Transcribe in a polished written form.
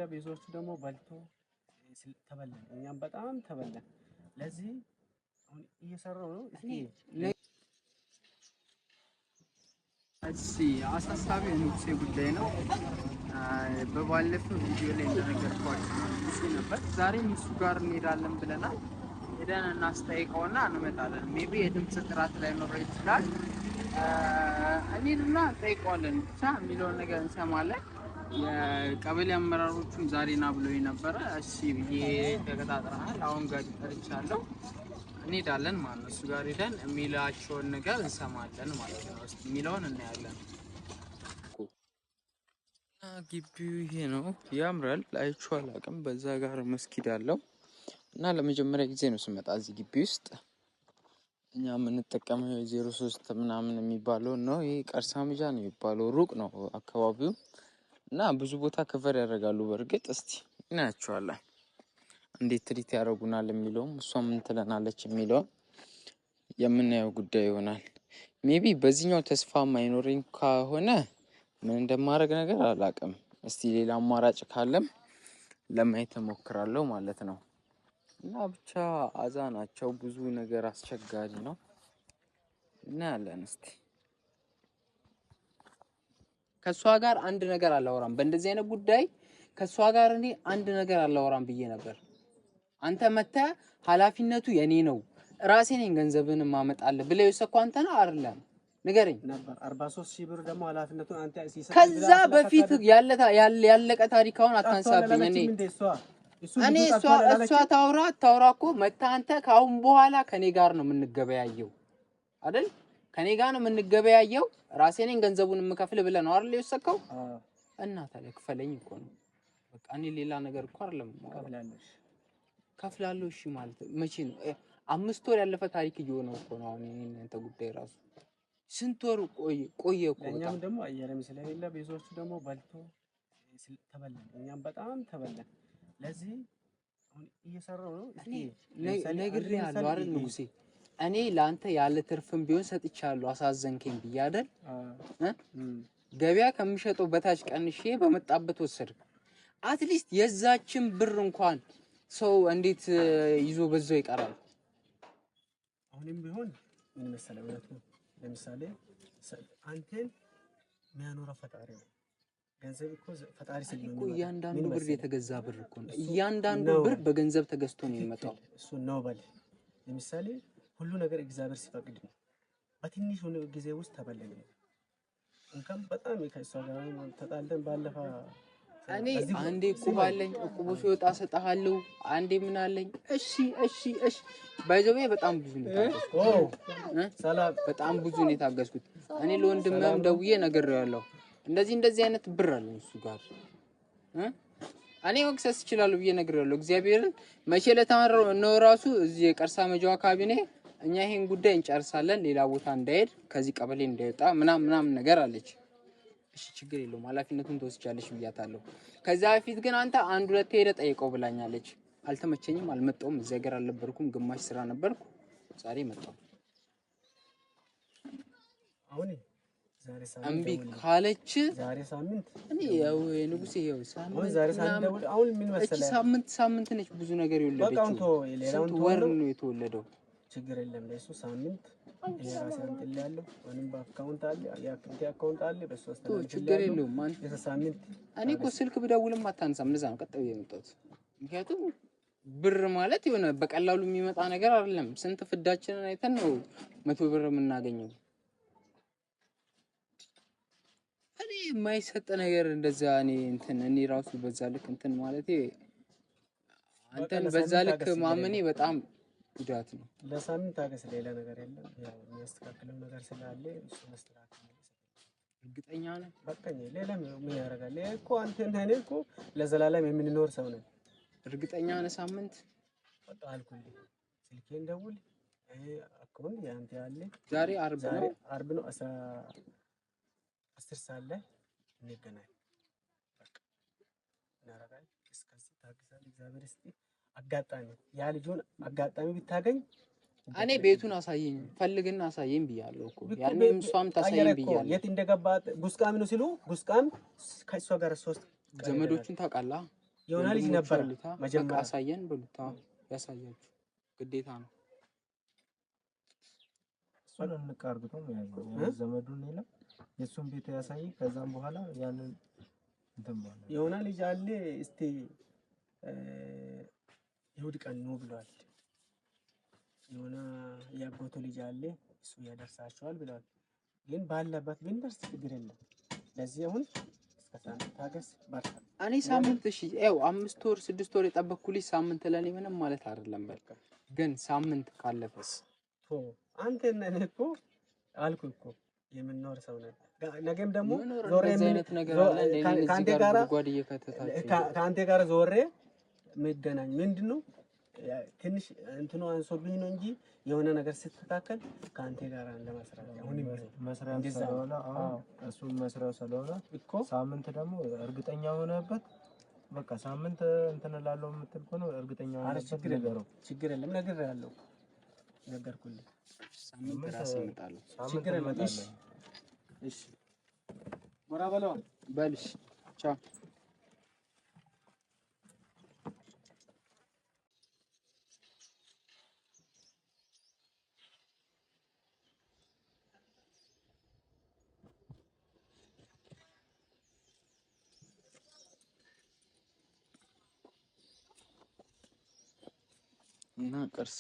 ስለሌለ ብዙዎቹ ደግሞ በልቶ ተበላን፣ እኛም በጣም ተበላን። ለዚህ አሁን እየሰራው ነው። እስኪ አሳሳቢ የንጉሴ ጉዳይ ነው። በባለፈው ቪዲዮ ላይ እንደነገርኳችሁ ንጉሴ ነበር። ዛሬም እሱ ጋር እንሄዳለን ብለናል። ሄደን እናስጠይቀውና እንመጣለን። Maybe የድምፅ ጥራት ላይኖረው ይችላል። እንሂድና እንጠይቀዋለን። ብቻ የሚለውን ነገር እንሰማለን። የቀበሌ አመራሮቹም ዛሬ ና ብለው ነበረ። እሺ ብዬ ተቀጣጥረናል። አሁን ጋር ጠርቻለሁ። እንሄዳለን ማለት ነው። እሱ ጋር ሄደን የሚላቸውን ነገር እንሰማለን ማለት ነው። እስኪ የሚለውን እናያለን። ግቢው ይሄ ነው፣ ያምራል። አይቼው አላውቅም። በዛ ጋር መስጊድ አለው እና ለመጀመሪያ ጊዜ ነው ስመጣ እዚህ ግቢ ውስጥ። እኛ የምንጠቀመው የ03 ምናምን የሚባለው ነው። ይሄ ቀርሳ ምጃ ነው የሚባለው። ሩቅ ነው አካባቢው እና ብዙ ቦታ cover ያደርጋሉ። በእርግጥ እስቲ እናያቸዋለን እንዴት treat ያደርጉናል የሚለውም እሷ ምን ትለናለች የሚለውም የምናየው ጉዳይ ይሆናል። Maybe በዚህኛው ተስፋ ማይኖረኝ ከሆነ ምን እንደማደርግ ነገር አላውቅም። እስቲ ሌላ አማራጭ ካለም ለማየት እሞክራለሁ ማለት ነው። እና ብቻ አዛ ናቸው፣ ብዙ ነገር አስቸጋሪ ነው። እናያለን እስቲ። ከእሷ ጋር አንድ ነገር አላወራም። በእንደዚህ አይነት ጉዳይ ከእሷ ጋር እኔ አንድ ነገር አላወራም ብዬ ነበር። አንተ መተህ ኃላፊነቱ የኔ ነው ራሴ ነኝ ገንዘብን ማመጣልህ ብለህ የወሰድከው አንተ ነህ አይደለም? ንገረኝ። ነበር 43 ሺህ ብር ደግሞ ኃላፊነቱን አንተ ሲሰጥ ከዛ በፊት ያለቀ ታሪክ አሁን አታንሳብኝ። እኔ እሷ ታውራ ታውራ እኮ መተህ አንተ ከአሁን በኋላ ከኔ ጋር ነው የምንገበያየው አይደል? ከኔ ጋር ነው የምንገበያየው፣ ራሴ ነኝ ገንዘቡን የምከፍል ብለህ ነው አይደል የወሰድከው? እና ታዲያ ክፈለኝ እኮ ነው በቃ። እኔ ሌላ ነገር እኮ አይደለም ከፍላለሁ። እሺ ማለት መቼ ነው? 5 ወር ያለፈ ታሪክ እየሆነ እኮ ነው አሁን የእናንተ ጉዳይ ራሱ ስንት ወር ቆየ እኮ። እኛም ደግሞ አየርም ስለሌለ ብዙዎቹ ደግሞ በልቶ ተበላን፣ እኛም በጣም ተበላን። ለዚህ አሁን እየሰራው ነው። ነግሬሃለሁ አይደል ንጉሴ፣ እኔ ለአንተ ያለ ትርፍም ቢሆን ሰጥቻለሁ። አሳዘንከኝ ብዬ አይደል? ገበያ ከምሸጠው በታች ቀንሼ በመጣበት ወሰድክ። At least የዛችን ብር እንኳን ሰው እንዴት ይዞ በዛው ይቀራል? አሁንም ቢሆን ምን መሰለህ፣ እውነቱ ለምሳሌ አንተን የሚያኖረው ፈጣሪ ነው። ገንዘብ እኮ ፈጣሪ እኮ እያንዳንዱ ብር የተገዛ ብር እኮ ነው። እያንዳንዱ ብር በገንዘብ ተገዝቶ ነው የሚመጣው። እሱ ነው በል። ለምሳሌ ሁሉ ነገር እግዚአብሔር ሲፈቅድ ነው። በትንሽ ጊዜ ውስጥ ተበለለ። እንኳን በጣም ከእሷ ጋር ተጣልተን ባለፈ እኔ አንዴ እቁብ አለኝ፣ እቁቡ ሲወጣ እሰጥሃለሁ። አንዴ ምን አለኝ። እሺ እሺ እሺ። By the way በጣም ብዙ ነው በጣም ብዙ ነው የታገስኩት። እኔ ለወንድምህም ደውዬ ነግሬዋለሁ። እንደዚህ እንደዚህ አይነት ብር አለኝ እሱ ጋር እኔ መክሰስ እችላለሁ ብዬ ነግሬዋለሁ። እግዚአብሔርን መቼ ለተመረው ነው ራሱ እዚህ የቀርሳ መጃዋ ካቢኔ እኛ ይሄን ጉዳይ እንጨርሳለን፣ ሌላ ቦታ እንዳይሄድ ከዚህ ቀበሌ እንዳይወጣ ምናምን ምናምን ነገር አለች። እሺ ችግር የለውም ኃላፊነቱን ትወስጃለሽ ብያታለሁ። ከዛ በፊት ግን አንተ አንድ ሁለት ሄደህ ጠይቀው ብላኛለች። አልተመቸኝም፣ አልመጣሁም፣ እዚህ ሀገር አልነበርኩም፣ ግማሽ ስራ ነበርኩ። ዛሬ መጣሁ። እምቢ ካለች እኔ ያው የንጉሴ ያው ሳምንት ሳምንት ነች ብዙ ነገር የወለደችው። ስንት ወር ነው የተወለደው? ችግር የለም። ለሱ ሳምንት እኔ ራሴ አምጥልሃለሁ። ወይም በ account አለ የአክቲ account አለ በሱ አስተላልፍልሃለሁ። ችግር የለውም። ሳምንት እኔ እኮ ስልክ ብደውልም አታነሳም። ለዛ ነው ቀጥ ብዬ የመጣሁት። ምክንያቱም ብር ማለት የሆነ በቀላሉ የሚመጣ ነገር አይደለም። ስንት ፍዳችንን አይተን ነው 100 ብር የምናገኘው። እኔ የማይሰጥ ነገር እንደዛ እኔ እንትን እኔ ራሱ በዛ ልክ እንትን ማለቴ አንተን በዛ ልክ ማመኔ በጣም ጉዳት ነው። ለሳምንት ታገስ፣ ሌላ ነገር የለም። ያው የሚያስተካክለው ነገር ስላለ እሱ መስተካከል እርግጠኛ ነህ? በቃ ሌላ ምን ያደርጋል እኮ አንተ እና እኔ እኮ ለዘላለም የምንኖር ሰው ነን። እርግጠኛ ነህ? ሳምንት በቃ አልኩልህ። ስልኬን ደውል፣ account ያንተ ያለ ዛሬ አርብ ነው፣ አርብ ነው። 10 ሰዓት ላይ እንገናኝ። በቃ እናደርጋለን። እስከዚህ ታግሳለህ። እግዚአብሔር ይስጥህ። አጋጣሚ ያ ልጁን አጋጣሚ ብታገኝ እኔ ቤቱን አሳየኝ ፈልግና አሳየኝ ብያለሁ እኮ ያንም እሷም ታሳየኝ ብያለሁ። የት እንደገባ ጉስቃም ነው ሲሉ ጉስቃም ከእሷ ጋር ሶስት ዘመዶቹን ታውቃለህ? የሆነ ልጅ ወንድሞቹ ነበረ አሉታ። በቃ መጀመሪያ አሳየን በሉታ። ያሳያችሁ ግዴታ ነው። እሱን እንቅ አርግቶ መያዝ ነው። ዘመዱን የለም የእሱን ቤት ያሳይ። ከዛም በኋላ ያንን እንትን በኋላ የሆነ ልጅ አለ። እስቲ እሑድ ቀን ነው ብለዋል። የሆነ የአጎቱ ልጅ አለ፣ እሱ ያደርሳቸዋል ብለዋል። ግን ባለበት ብንደርስ ችግር የለም። ለዚህ አሁን እስከ ሳምንት ታገስ፣ በርታ። እኔ ሳምንት እሺ፣ ያው 5 ወር 6 ወር የጠበቅኩ ልጅ ሳምንት ለእኔ ምንም ማለት አይደለም። በቃ ግን ሳምንት ካለፈስ ቶ አንተ እና እኔ እኮ አልኩ እኮ የምንኖር ሰው ነን። ነገም ደግሞ መኖር ዞሬ እንደዚህ አይነት ነገር አለ እንዴ? እኔን እዚህ ከአንተ ጋር ጋራ ጉድጓድ እየከተታችሁ ከአንተ ጋር ዞሬ የሚገናኝ ምንድን ነው? ትንሽ እንትኑ አንሶብኝ ነው እንጂ የሆነ ነገር ስትስተካከል ከአንተ ጋር ለመስራት አሁንም ቢሆን መስሪያው እንደዛ ነው። ስለሆነ አሁን እሱን መስሪያው ስለሆነ እኮ ሳምንት ደግሞ እርግጠኛ ሆነበት በቃ ሳምንት እንትን እላለሁ የምትል ከሆነ እርግጠኛ ኧረ ሆነበት ችግር የለም ንገረው። ችግር የለም፣ ነግሬሃለሁ፣ ነገርኩልህ። ሳምንት ራሴ እመጣለሁ። ሳምንት ችግር የለም። እሺ እንመጣለን። እሺ፣ ጎራ በለዋ። በልሽ ቻው። እና ቅርሳ